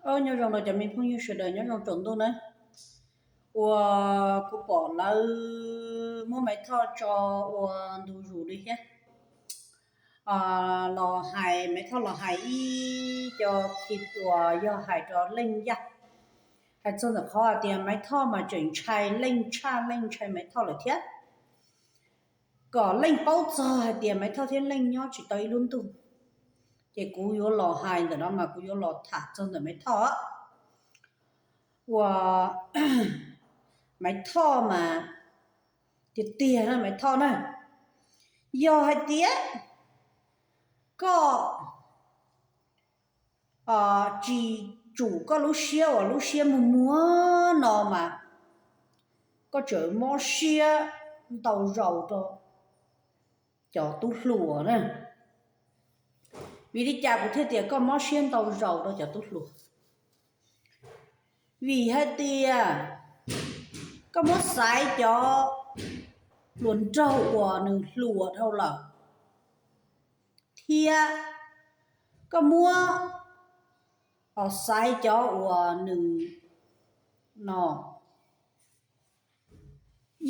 Ob, nyob zoo rau cov me phooj ywg sawv daws, nyob zoo tsaus ntuj na. Uas kuv pom lawv muab Maiv Thoj tso ua ntu zus li thiab. Los hais, Maiv Thoj los hais ib co clip uas yog hais rau Leej Yaj. Hais txog ntawm qhov hais tias Maiv Thoj mas tseem ntshai Leej tshaj Leej ntshai Maiv Thoj lawm thiab. Kom Leej paub txog hais tias Maiv Thoj thiab Leej nyob tsis tau ib lub ntuj. Ces kuv yuav los hais ntawm no mas kuv yuav los tham txog ntawm Maiv Thoj. Uas Maiv Thoj mas, tiag tiag na Maiv Thoj na, yog hais tias koj tsis tsum koj lub siab uas lub siab muag muag no mas koj tseem mob siab ntau zaus rau cov tub hluas na. Vim li cas kuv thiaj tias koj mob siab ntau zaus rau cov tub hluas? Vim hais tias koj muab xaiv cov hluas nraug uas nws hluas dhau lawm, thiab koj muab xaiv cov uas nws no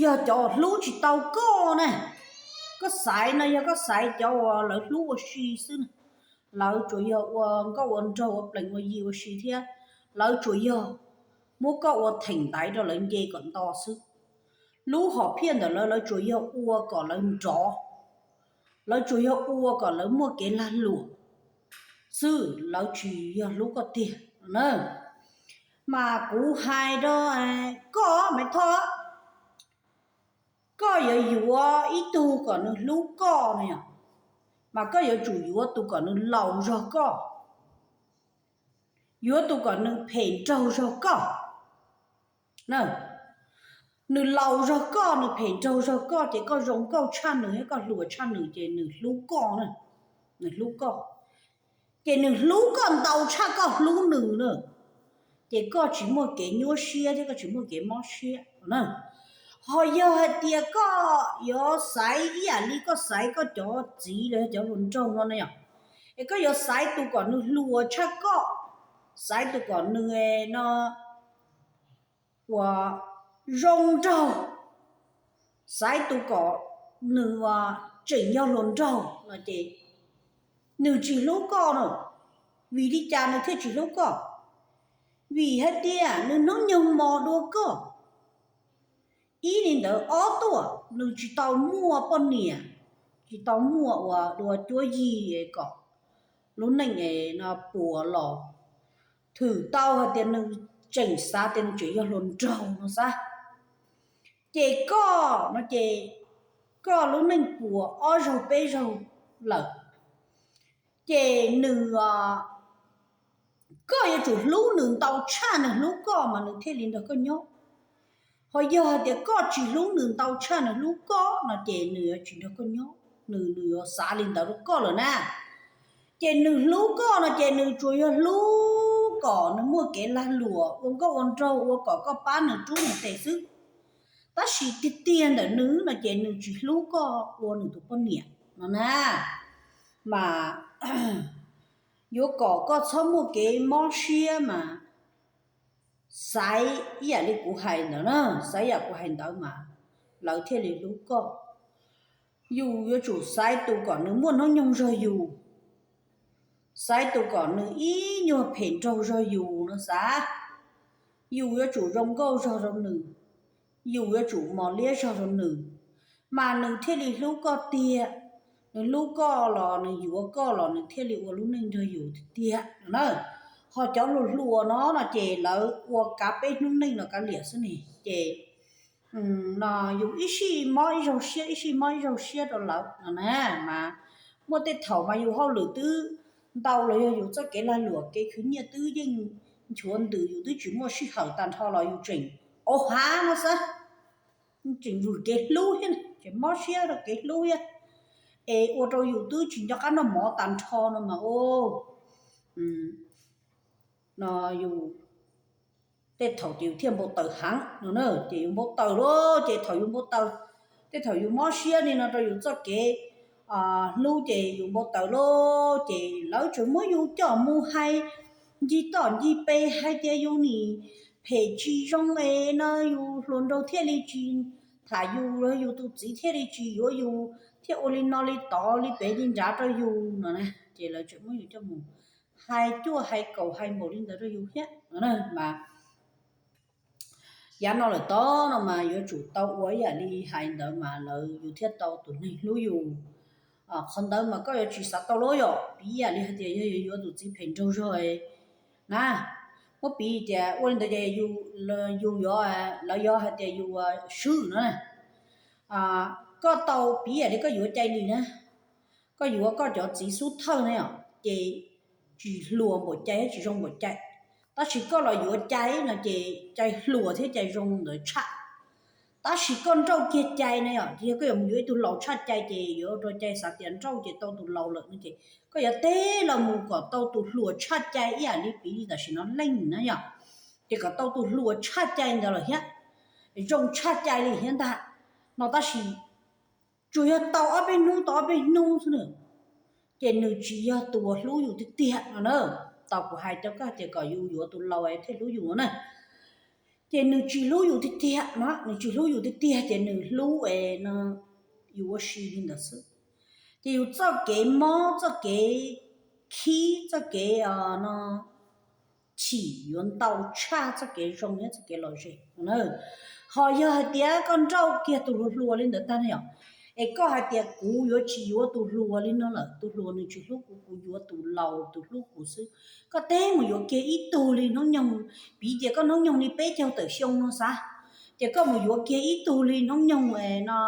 yog cov uas hlub tsis tau koj na. Koj xaiv no yog koj xaiv cov uas lawv hlub ua si xwb, lawv tsuas yog ua nkauj ua nraug ua plees ua yi ua si thiab, lawv tsuas yog muab koj ua theem ntaiv rau lawv nce kom nto xwb. Lub hom phiaj ntawm lawv, lawv tsuas yog ua kom lawv nrov, lawv tsuas yog ua kom lawv muaj kev lag luam xwb, lawv tsis yog hlub koj tiag na. Mas kuv hais rau koj Maiv Thoj, koj yuav yuav ib tug kom nws hlub koj no, mas koj yuav tsum yuav tus kom nws laus zog koj, yuav tus kom nws phem nraug zog koj. Nws laus zog koj, nws phem nraug zog koj ces koj zoo nkauj tshaj nws thiab koj hluas tshaj nws ces nws hlub koj na, nws hlub koj. Ces nws hlub koj ntau tshaj koj hlub nws na, ces koj tsis muaj kev nyuaj siab thiab koj tsis muaj kev mob siab na. Ho yog hais tias koj yuav xaiv ib yam li koj xaiv koj cov txiv los yog cov hluas nraug no na yom, es koj yuav xaiv tus kom nws hluas tshaj koj, xaiv tus kom nws no uas zoo nraug, xaiv tus kom nws tseem yog hluas nraug no ces nws tsis hlub koj no. Vim li cas nws thiaj tsis hlub koj? Vim hais tias nws hnub nyoog mos dua koj. Ib li ntawd, ob tuaj nws tsis tau muaj poj niam, tsis tau muaj ua dua cuab yig kom lub neej no puas los, thwm tau hais tias nws tseem xav tias nws tseem yog hluas nraug no xav. Ces koj no ces koj lub neej puas ob zaug peb zaug lawm, ces nws, koj yuav tsum hlub nws ntau tshaj nws hlub koj mas nws thiaj li nrog koj nyob. Ho yog hais tias koj tsis hlub nws ntau tshaj nws hlub koj no ces nws yuav tsis nrog koj nyob, nws nws yuav xav li ntawd rau koj lawm na. Ces nws hlub koj no ces nws tsuas yog hlub kom nws muaj kev lag luam ua nkauj ua nraug ua kom koj pab nws rub nws tes xwb. Tab sis tiag tiag ntawm nws no ces nws tsis hlub koj ua nws tus poj niam no na. Mas yuav kom koj txhob muaj kev mob siab mas xaiv ib yam li kuv hais ntawd na, xaiv yam kuv hais ntawd mas lawv thiaj li hlub koj. Yus yuav tsum xaiv tus kom nws muaj hnub nyoog zog yus, xaiv tus kom nws ib nyuag phem nraug zog yus no xav. Yus yuav tsum zoo nkauj zog rau nws, yus yuav tsum mos liab zog rau nws, mas nws thiaj li hlub koj tiag. Nws hlub koj los nws yuav koj los nws thiaj li ua lub neej nrog yus tiag tiag na. Ho cov hluas hluas no no ces lawv ua kav peb hnub neej los kav liam xwb ne ces no yus ib sij mob ib zaug siab ib sij mob ib zaug siab rau lawv no na. Mas muaj tej thaum mas yus hauj lwm twb ntau los yog yus txoj kev lag luam kev khwv nyiaj twb yeej nchuav ntws yus twb tsis muaj sij hawm tag nrho los yus tseem au hav no xwb, tseem vwm kev hlub thiab tseem mob siab rau kev hlub thiab, es ua rau yus twb tsis nco qab noj mov tag nrho no mas no yus tej thaum ces yus thiaj npau taws heev no na. Ces yus npau taws lauj, ces thaum yus npau taws, tej thaum yus mob siab li no rau yus txoj kev hlub ces yus npau taws lauj, ces lawv tseem muab yus coj mus hais ncig toj ncig pes hais tias yus nim phem tsis zoo es no yus hluas nraug thiaj li tsis tham yus, yus tus txiv thiaj li tsis yuav yus, thiaj ua li no li tod li pem li nrad rau yus no na. Ces lawv tseem muab yus coj mus hais cuaj hais kaum hais npaum li ntawd rau yus thiab no na. Mas yav no lawm tod no mas yuav tsum tau ua ib yam li hais ntawd mas lawv yus thiaj tau tus neeg hlub yus. Qhov ntawd mas koj yuav tsis xav tau lawm yom, piv ib yam li hais tias yog yus yuav tus txiv phem nraug zog na, muab piv tias ua li ntawd ces yus yuav, lawv yuav hais tias yus swb no na. Koj tau piv ib yam li koj yuav cai li na, koj yuav koj cov txiv xub thawj na yom, ces tsis hluas npaum cai thiab tsis zoo npaum cai. Tab sis koj los yuav cai no ces cai hluas thiab cai zoo ntawd tshaj. Tab sis koj nrauj kiag cai na yom, ces yog koj yuav mus yuav ib tug laus tshaj cai ces yuav ua rau cai xav tias nrauj ces tau tus laus lawm no ces koj yuav teb los mus kom tau tus hluas tshaj cai ib yam li piv li tam sim no leej na yom. Ces kom tau tus hluas tshaj cai ntawd lawm thiab, zoo tshaj cai li thiab ntag no, tab sis tsuas yog tau ob peb hnub tau ob peb hnub xwb na, ces nws tsis yog tus uas hlub yus tiag tiag no na. Tau kuv hais rau koj tias kom yus yuav tus laus es thiaj hlub yus no na, ces nws tsis hlub yus tiag tiag no, nws tsis hlub yus tiag tiag ces nws hlub es no yus ua si li ntawd xwb. Ces yus txoj kev mob, txoj kev khib, txoj kev no chim yuav ntau tshaj txoj kev zoo thiab txoj kev lom zem na. Ho yog hais tias koj nrauj kiag tus hluas hluas li ntawd tag ne yom, es koj hais tias kuv yuav tsis yuav tus hluas li no lawm, tus hluas nws tsis hlub kuv, kuv yuav tus laus tus hlub kuv xwb. Koj teb mus yuav kiag ib tug li hnub nyoog, piv tias koj hnub nyoog li peb caug tawm xyoo no xav, ces koj mus yuav kiag ib tug li hnub nyoog no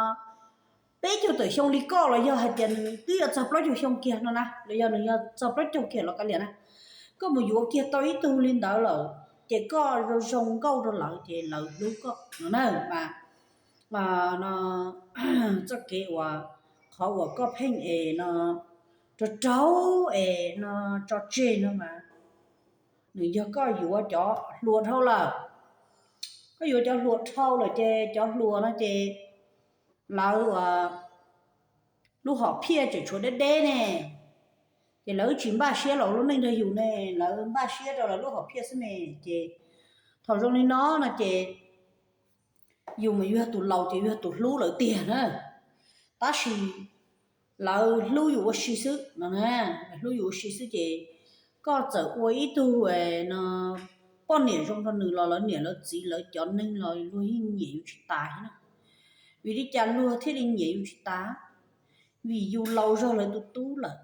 peb caug tawm xyoo li koj los yog hais tias nws twb yuav txog plaub caug xyoo kiag no na, los yog nws yuav txog plaub caug kiag los kav liam na, koj mus yuav kiag tau ib tug li ntawd lawm, ces koj zoo zoo nkauj rau lawv ces lawv hlub koj no na. Mas no txoj kev uas, qhov uas koj pheej es no raug raug es no tso tseg no mas nws yog koj yuav cov hluas dhau lawm. Koj yuav cov hluas dhau lawm ces cov hluas no ces lawv lub hom phiaj tseem tshuav deb deb ne, ces lawv tsis npaj siab los ua lub neej nrog yus ne, lawv npaj siab rau lawv lub hom phiaj xwb ne. Ces thaum zoo li no no ces yus mas yus yog tus laus ces yus yog tus hlub lawv tiag na, tab sis lawv hlub yus ua si xwb no, hlub yus ua si xwb ces koj txawm ua ib tug no poj niam zoo rau nws los lawv niam lawv txiv lawv cov neeg los luag yeej nyiam yus tsis tas thiab na. Vim li cas luag thiaj li nyiam yus tsis tas? Vim yus laus zog lawv tus tub lawm,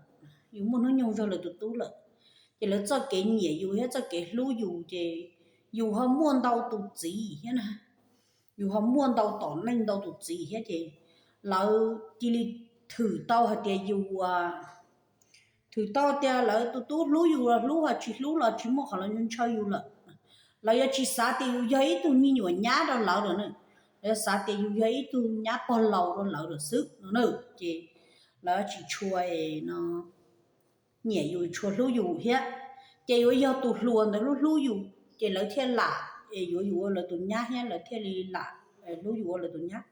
yus muaj hnub nyoog zog lawv tus tub lawm, ces lawv txoj kev nyiam yus thiab txoj kev hlub yus ces yus ho muaj ntau tus txiv thiab na, yus ho muaj ntau tom neej ntau tus txiv thiab ces lawv cia li thwm tau hais tias yus, thwm tau tias lawv tus tub hlub yus los hlub, ho tsis hlub los tsis muaj qhov lawv ntshaw yus lawm. Lawv yuav tsis xav tias yus yog ib tug me nyuam nyab rau lawv lawm na, lawv yuav xav tias yus yog ib tug nyab pog laus rau lawv lawm xwb no na. Ces lawv tsis tshua no nyiam yus, tshua hlub yus thiab. Ces yuav yog tus hluas ntawd hlub hlub yus ces lawv thiaj lam yuav yus ua lawv tus nyab thiab lawv thiaj li lam hlub yus ua lawv tus nyab.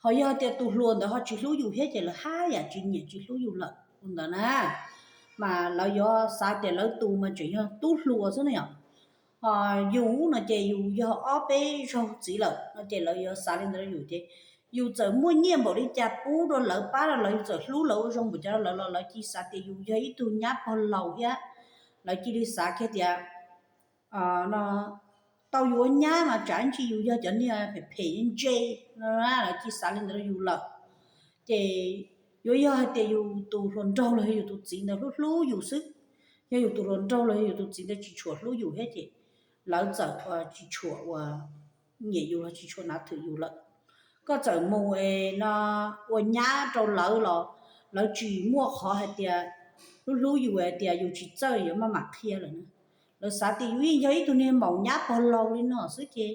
Ho yog tias tus hluas ntawd ho tsis hlub yus thiab ces lawv haj yam tsis nyiam tsis hlub yus lawm ua ntawd na. Mas lawv yuav xav tias lawv tus mas tseem yog tub hluas xwb ne yom. Ho yus no ces yus yog ob peb zaug txiv lawm no ces lawv yuav xav li ntawd rau yus ces yus txawm muaj nyiaj npaum li cas pub rau lawv pab rau lawv, yus txawm hlub lawv ua zoo npaum cas rau lawv los lawv cia li xav tias yus yog ib tug nyab pog laus thiab. Lawv cia li xav kiag tias no tau yus ua nyab mas tsam ntsis yus yog cov niag phem phem ntse no, lawv cia li xav li ntawd rau yus lawm. Ces yuav yog hais tias yus tus hluas nraug los yog yus tus txiv ntawd hlub hlub yus xwb, yog yus tus hluas nraug los yog yus tus txiv ntawd tsis tshua hlub yus thiab ces lawv txawm tsis tshua ua nyiam yus los tsis tshua nav thwm yus lawm. Koj txawm mus no ua nyab rau lawv los lawv tsis muaj qhov hais tias hlub hlub yus hais tias yus tsis txawj yuav maj mam qhia lawm na. Lawv xav tias yus yeej yog ib tug niag maum nyab pog laus li no xwb ces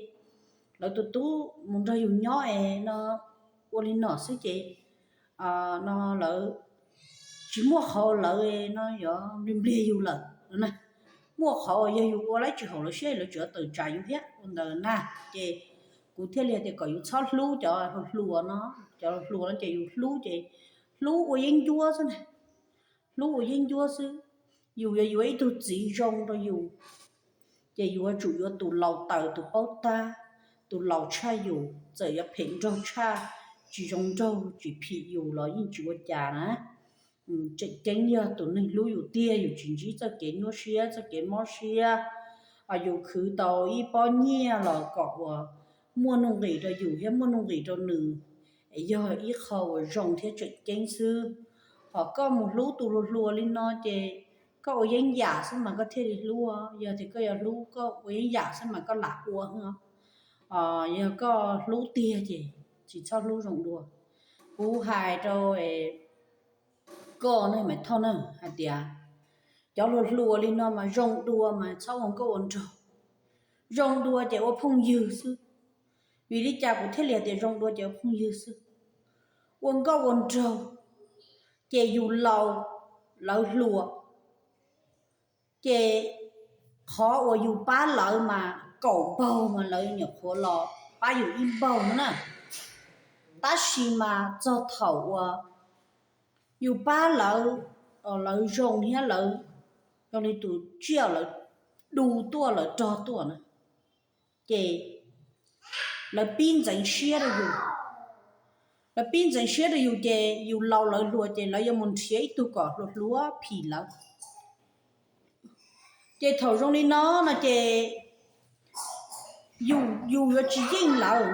lawv tus tub mus nrog yus nyob es no ua li no xwb ces no lawv tsis muaj qhov lawv no yuav npliag npliag yus lawm no na. Muaj qhov uas yog yus ua lawv tsis haum lawv siab lawv tseem tawm tsam yus thiab ua ntawd na. Ces kuv thiaj li tias kom yus txhob hlub cov hluas no, cov hluas no ces yus hlub ces hlub ua yeeb ncuab xwb na, hlub ua yeeb ncuab xwb. Yus yuav yuav ib tug txiv zoo rau yus, ces yuav tsum yuav tus laus taws tus paub tab, tus laus tshaj yus, txawm yuav phem nraug tshaj, tsis zoo nraug tsis phim yus los yeej tsis ua cas na. Tseem ceeb yog tus neeg hlub yus tiag, yus tsis ntsib txoj kev nyuaj siab txoj kev mob siab, yus khwv tau ib pob nyiaj los kom uas muaj nuj nqis rau yus thiab muaj nuj nqis rau nws, es yog ib qho uas zoo thiab tseem ceeb xwb. Hos koj mus hlub tus hluas hluas li no ces koj ua yeeb yam xwb mas koj thiaj li hlub. Yog tias koj yuav hlub koj ua yeeb yam xwb mas koj lam ua. Yog koj hlub tiag ces tsis txhob hlub zoo dua. Kuv hais rau koj ne Maiv Thoj na hais tias cov hluas hluas li no mas zoo dua mas txhob ua nkauj ua nraug. Zoo dua ces ua phooj ywg xwb. Vim li cas kuv thiaj li hais tias zoo dua ces ua phooj ywg xwb? Ua nkauj ua nraug ces yus laus lawv hluas, ces qhov uas yus pab lawv mas kaum npaug mas lawv nyuam qhuav los pab yus ib npaug no na. Tab sis mas txog thaum uas yus pab lawv, lawv zoo thiab lawv zoo li tus tsiaj lawv du tuaj lawv rog tuaj na, ces lawv pib ntxeev siab rau yus. Lawv pib ntxeev siab rau yus ces yus laus lawv hluas ces lawv yuav mus nrhiav ib tug kom hluas hluas phim lawv. Ces thaum zoo li no no ces yus yuav tsis yeej lawv,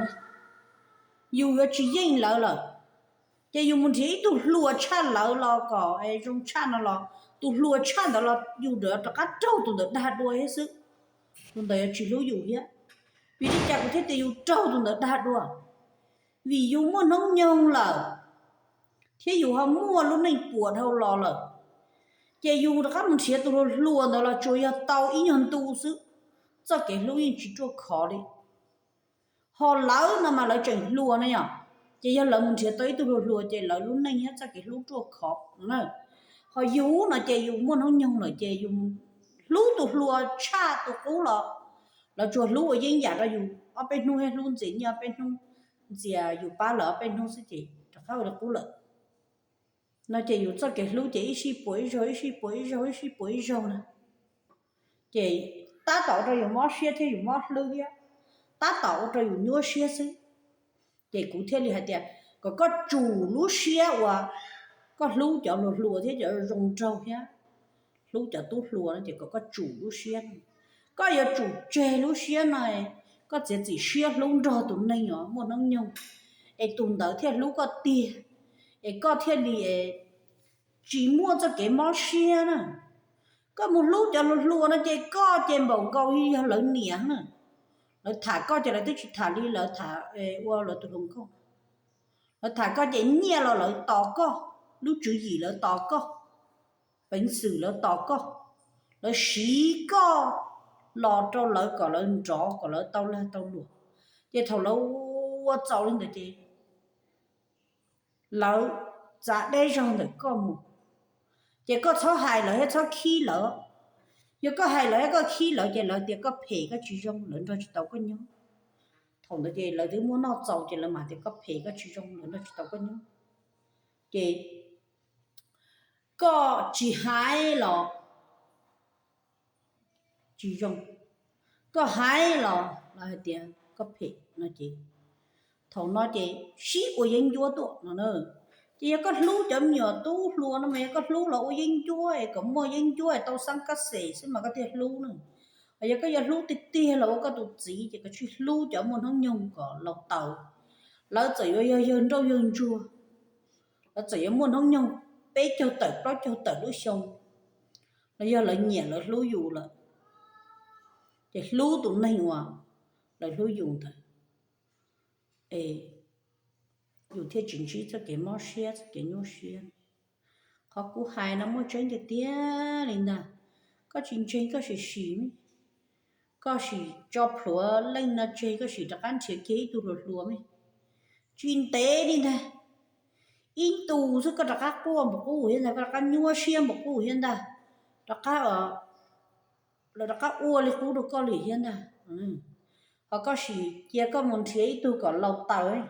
yus yuav tsis yeej lawv lawm. Ces yus mus nrhiav ib tug hluas tshaj lawv los kom zoo tshaj no los tus hluas tshaj ntawd los yus rov qab raug tus ntawd dag dua thiab xwb. Tus ntawd yuav tsis hlub yus thiab, vim li cas kuv thiaj tias yus raug tus ntawd dag dua? Vim yus muaj hnub nyoog lawm thiab yus ho muaj lub neej puas dhau los lawm, ces yus rov qab mus nrhiav tus hluas hluas ntawd los tsuas yog tau ib nyuag ntu xwb, txoj kev hlub yeej tsis ruaj khov li. Ho lawv no mas lawv tseem hluas na yom, ces yog lawv mus nrhiav tau ib tug hluas hluas ces lawv lub neej thiab txoj kev hlub ruaj khov na. Ho yus no ces yus muaj hnub nyoog lawm ces yus hlub tus hluas tshaj tus qub los lawv tsuas hlub ua yeeb yam rau yus ob peb hnub thiab hlub ntxias nyiaj ob peb hnub, ntxias yus pab lawv ob peb hnub xwb ces rov qab ua li qub lawm. No ces yus txoj kev hlub ces ib sij puas ib zaug, ib sij puas ib zaug, ib sij puas ib zaug na. Ces tab tom ua rau yus mob siab thiab yus mob hlwb thiab, tab tom ua rau yus nyuaj siab xwb. Ces kuv thiaj li hais tias kom koj tsum lub siab uas koj hlub cov hluas hluas thiab cov zoo nraug thiab hlub cov tub hluas no ces kom koj tsum lub siab no. Koj yuav tsum tseg lub siab no, koj txiav txim siab hlub nrog tus neeg uas muaj hnub nyoog, es tus ntawd thiaj hlub koj tiag, es koj thiaj li tsis muaj txoj kev mob siab na. Koj mus hlub cov hluas hluas no ces koj ces npaum nkaus li yog lawv niam na. Lawv tham koj ces lawv twb tsis tham li lawv tham ua lawv tus hluas nkauj. Lawv tham koj ces nyiaj los lawv tos koj, lub tswv yim lawv tos koj, peev xwm lawv tos koj, lawv siv koj los rau lawv kom lawv nrov kom lawv tau lag tau luam. Ces thaum lawv ua txaus li ntawd ces lawv txav deb zog ntawm koj mus, ces koj txhob hais lawv thiab txhob khib lawv. Yog koj hais lawv thiab koj khib lawv ces lawv tias koj phem koj tsis zoo lawv nrog tsis tau koj nyob. Thaum ntawd ces lawv twb muaj noj txaus ces lawv mam tias koj phem koj tsis zoo lawv nrog tsis tau koj nyob. Ces koj tsis hais los tsis zoo, koj hais los lawv hais tias koj phem no ces thaum no ces sib ua yeeb ncuab tuaj no na. Ces yog koj hlub cov me nyuam tub hluas no mas yog koj hlub los ua yeeb ncuab es kom muaj yeeb ncuab es tau xab kab xes xwb mas koj thiaj hlub na. Yog koj yuav hlub tiag tiag los ua koj tus txiv ces koj tsij hlub cov muaj hnub nyoog kom laus taws. Lawv txawm yuav yog yawg nrauj yawg ntsuag, lawv txawm yuav muaj hnub nyoog peb caug tawm plaub caug tawm lub xyoo, los yog lawv nyiam lawv hlub yus lawm, ces hlub tus neeg uas lawv hlub yus ntawd, es yus thiaj tsis ntsib txoj kev mob siab txoj kev nyuaj siab. Qhov kuv hais no muaj tseeb tiag tiag li ntag. Koj tsis ntseeg koj sim sim, koj sim tso plhuav leej no tseg koj sim rov qab nrhiav kiag ib tug hluas hluas me. Tsis ntev li ntag, ib ntus xwb koj rov qab quaj npaum qub thiab ntag, koj rov qab nyuaj siab npaum qub thiab ntag, rov qab, lawv rov qab ua li qub rau koj li thiab ntag. Ho koj sim cia koj mus nrhiav ib tug kom laus taws,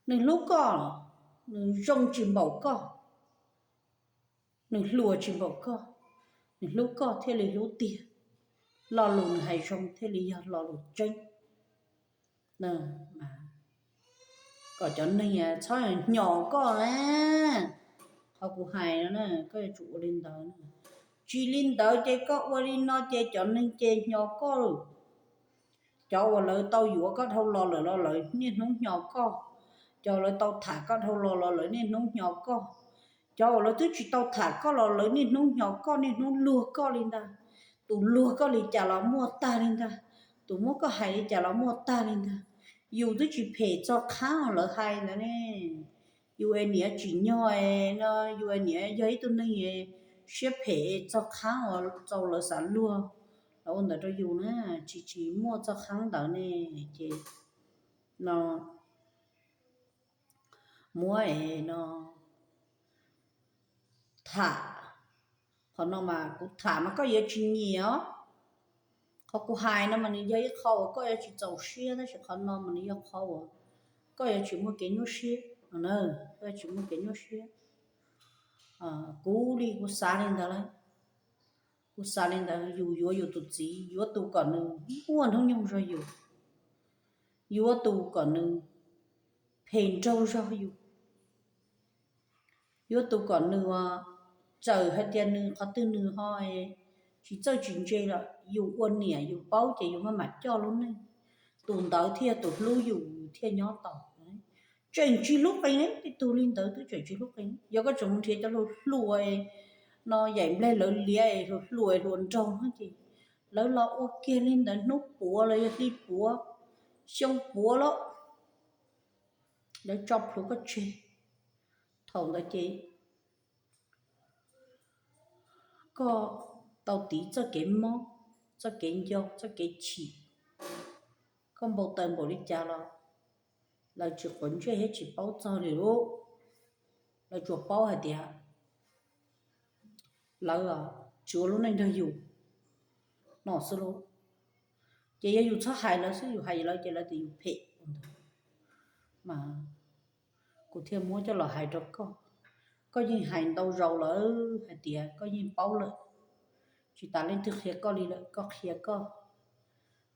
nws hlub koj, nws zoo tsis npaum koj, nws hluas tsis npaum koj, Nws hlub koj thiaj li hlub tiag, lo lus nws hais zoo thiaj li yog lo lus tseeb. Kom cov neeg txhob hnyos koj na. Qhov kuv hais no na, koj yuav tsum ua li ntawd. Tsis li ntawd ces koj ua li no ces cov neeg ces hnyos koj. Cov uas lawv tau yuav koj dhau los lawm los lawv niaj hnub hnyos koj. Cov lawv tau tham koj dhau los los lawv niaj hnub hnyos koj. Cov uas lawv twb tsis tau tham koj los lawv niaj hnub hnyos koj, niaj hnub luag koj li ntag. Tus luag koj li cas los muaj tag li ntag, tus muab koj hais li cas los muaj tag li ntag. Yus twb tsis phem txog qhov lawv hais ntawd ne. Yus es niam tsim nyog no, yus es niam yog ib tug neeg siab phem txog qhov uas txaus lawv xav luag, lawv ua ntawd rau yus na, tsis tsis muaj txog qhov ntawd ne. Ces no muab es no tham. Qhov no mas kuv tham mas koj yuav tsis nyiam os. Qhov kuv hais no mas nws yog ib qho uas koj yuav tsis txaus siab, tab sis qhov no mas nws yog qhov uas koj yuav tsis muaj kev nyuaj siab, koj yuav tsis muaj kev nyuaj siab. Kuv li kuv xav li ntawd lawm. Kuv xav li ntawd, yus yuav yus tus txiv yuav tus kom nws muaj hnub nyoog zog yus, yuav tus kom nws phem nraug zog yus, yuav tus kom nws txawm hais tias nws qhov twg nws ho tsis txawj tsis ntse los yus ua niam yus paub ces yus maj mam coj lub neej, tus ntawd thiaj tus hlub yus thiaj nyob tau. Tseem tsis hlub qees ib tug li ntawd twb tseem tsis hlub qees. Yog koj tseem mus nrhiav cov hluas hluas no yaim nplej lawv liav hluas hluas hluas nraug no ces lawv los ua kiag li ntawd hnub puav los yog hli puav, xyoo puav los lawv tso plhuav koj tseg. Thaum ntawd ces koj tau tiv txoj kev mob, txoj kev nco, txoj kev chim, koj npau taws npaum li cas los lawv tsis quav ntsej thiab tsis paub txog li lauj. Lawv tsuas paub hais tias lawv tsis ua lub neej nrog yus no xwb lauj. Ces yog yus txhob hais lawv xwb, yus hais lawv ces lawv tias yus phem ntag. Mas kuv thiaj muab coj los hais rau koj. Koj yeej hais ntau zaus lawm hais tias koj yeej paub lawm, tsis tas leej twg qhia koj li lawm, koj qhia koj.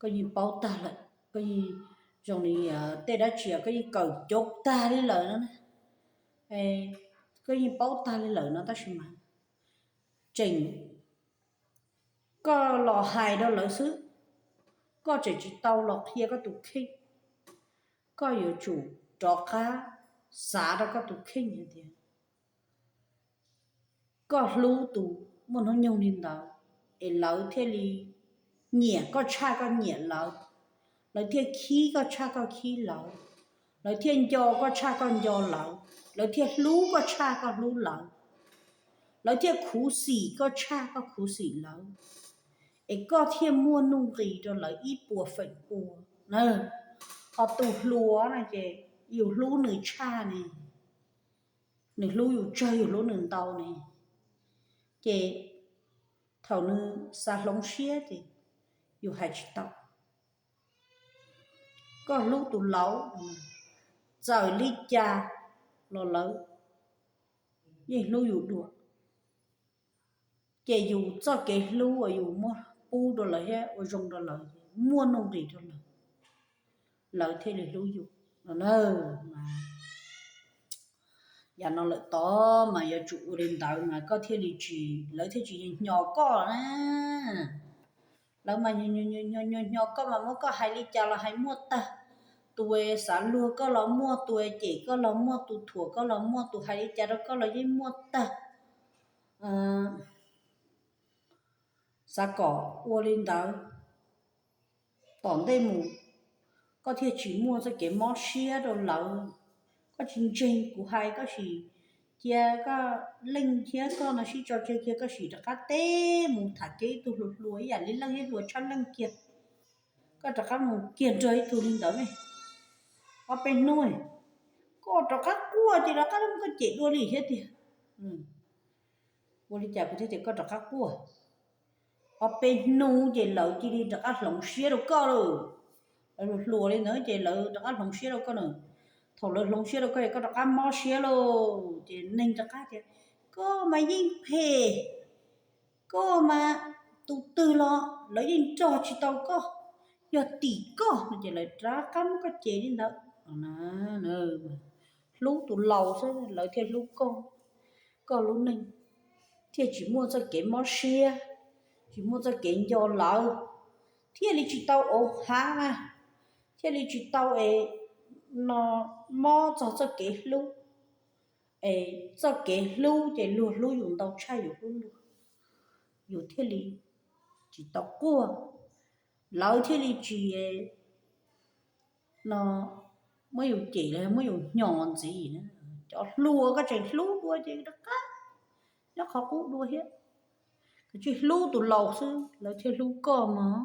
Koj yeej paub tag lawm, koj yeej zoo li tej dab tsi koj yeej kawm coob tag li lawm no, koj yeej paub tag li lawm no tab sis mas tseem koj los hais rau lawv xwb, koj tseem tsis tau los qhia koj tus kheej. Koj yuav tsum rov qab xav rau koj tus kheej hais tias koj hlub tus muaj hnub nyoog li ntawd, es lawv thiaj li nyiam koj tshaj koj nyiam lawv, lawv thiaj khib koj tshaj koj khib lawv, lawv thiaj nco koj tshaj koj nco lawv, lawv thiaj hlub koj tshaj koj hlub lawv, lawv thiaj khuv xim koj tshaj koj khuv xim lawv, es koj thiaj muaj nuj nqis rau lawv ib puas feem pua na. Ho tus hluas no ces yus hlub nws tshaj ne, nws hlub yus tsawg yus hlub nws ntau ne, ces thaum nws xav hloov siab ces yus hais tsis tau. Koj hlub tus laus, txawm li cas los lawv yeej hlub yus dua. Ces yus txoj kev hlub uas yus muab pub rau lawv thiab ua zoo rau lawv muaj nuj nqis rau lawv, lawv thiaj li hlub yus no na. Yam no lawm tod mas yuav tsum ua li ntawd mas koj thiaj li tsis, lawv thiaj tsis hnyos koj na. Lawv mas hnyos koj mas muab koj hais li cas los hais muaj tag. Tus xav luag koj los muaj, tus cem koj los muaj, tus thuam koj los muaj, tus hais li cas rau koj los yeej muaj tag. Xav kom ua li ntawd, tom ntej mus koj thiaj tsis muaj txoj kev mob siab rau lawv. Koj tsis ntseeg kuv hais, koj sim cia koj leej thiab koj no sib tso tseg kiag, koj sim rov qab teb mus tham kiag ib tug hluas hluas ib yam li leej ib hluas tshaj leej kiag. Koj rov qab mus kiag nrog ib tug li ntawd ne, ob peb hnub koj rov qab quaj ces rov qab muab koj cem dua li thiab tiag. Ua li cas kuv thiaj tias koj rov qab quaj? Ob peb hnub ces lawv cia li rov qab hloov siab rau koj lawm. Lawv hluas hluas li ntawd ces lawv rov qab hloov siab rau koj na. Thaum lawv hloov siab rau koj es koj rov qab mob siab lauj, ces neeg rov qab tias koj mas yeej phem, Koj mas tus twg los lawv yeej nrog tsis tau koj, yog tim koj no ces lawv rov qab muab koj cem li ntawd. Hlub tus laus xwb lawv thiaj hlub koj, koj lub neej thiaj tsis muaj txoj kev mob siab, tsis muaj txoj kev nco lawv, thiaj li tsis tau ua hav, thiaj li tsis tau es no mob txog txoj kev hlub. Es txoj kev hlub ces luag hlub yus ntau tshaj yus hlub luag, yus thiaj li tsis tau quaj, lawv thiaj li tsis no muab yus cem los muab yus hnyos ntxiv. Cov hluas koj tseem hlub dua ces rov qab nyob qhov qub dua thiab. Koj tsis hlub tus laus xwb lawv thiaj hlub koj mog.